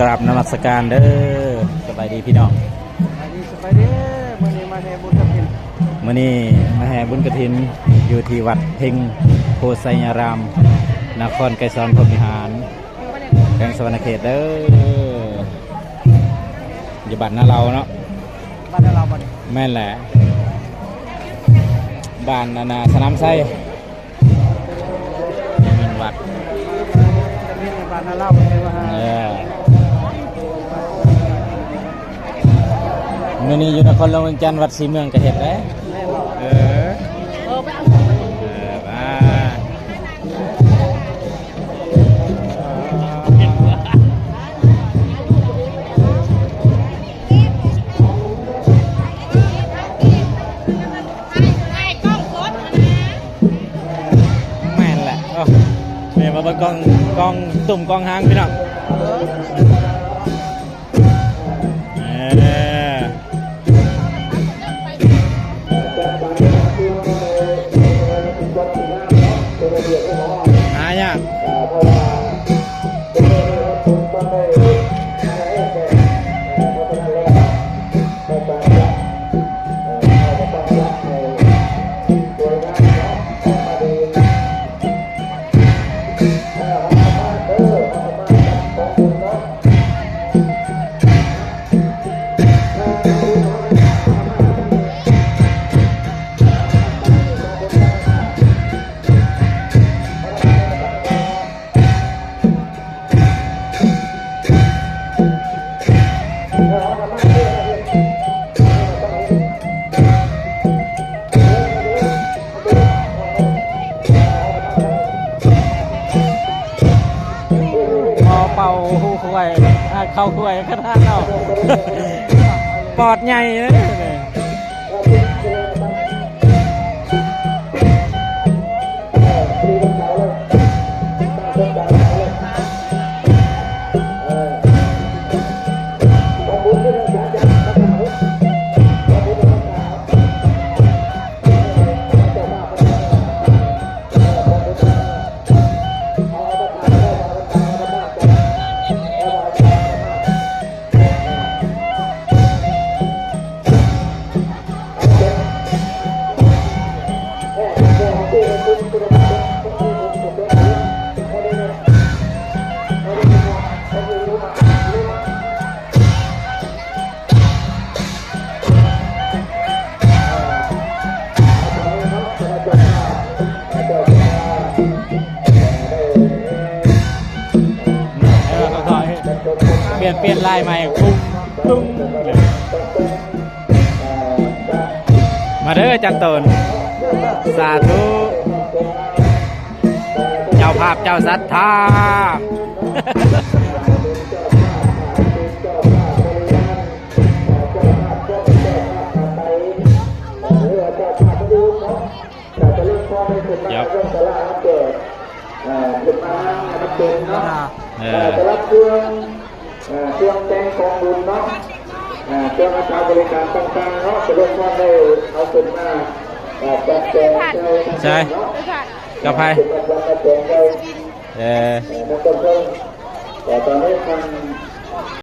ກາບນະມັດສະການເດີ ສະບາຍດີພີ່ນ້ອງ ສະບາຍດີ ສະບາຍດີ. ມື້ນີ້ມາແຫ່ບຸນກະຖິນ ມື້ນີ້ມາແຫ່ບຸນກະຖິນຢູ່ທີ່ວັດເພັງໂພໄຊຍາຣາມ ນະຄອນໄກສອນພົມວິຫານ ແຂວງສະຫວັນນະເຂດເດີ ຢູ່ບ້ານນາເລົາເນາະ ບ້ານນາເລົາບໍ່ນີ້? ແມ່ນແຫຼະ ບ້ານອັນນ່າ ສະໜາມໄຊ. ມີວັດ ເອີ ມື້ນີ້ຢູ່ນະຄອນຫຼວງວຽງຈັນ ວັດສີເມືອງກະເຮັດເດ້ ແມ່ນບໍ່? ເອີ ເອີ ມາ. ແມ່ນແຫຼະ ໂອ້ ແມ່ນວ່າເບິ່ງກ້ອງ ກ້ອງຕຸ້ມກ້ອງຫາງພີ່ນ້ອງ ເອີ ຫາຍາກ. ໝໍ້ເປົ່າຫູຄວາຍ ອາ ເຂົ້າຄວາຍຂະໜາດເນາະ ປອດໃຫຍ່ເລີຍ. ປ່ຽນ ປ່ຽນລາຍໃໝ່ ປຸ້ງ ປຸ້ງ ມາເດີ ຈັນໂຕນ ສາທຸ ເຈົ້າພາບເຈົ້າສັດທາ. ເອີ ສຳລັບເຄື່ອງ ເອີ ເຄື່ອງແຕ່ງຂອງບຸນເນາະ ເອີ ເຄື່ອງຮັກສາບໍລິການຕ່າງໆເນາະ ສະເພາະໄດ້ເອົາຂຶ້ນມາ ເອີ ຈັດແຈງໃສ່ ໃສ ເນາະ ກັບໃຜ? ເອີ ເອີ ຕອນນີ້ທ່ານ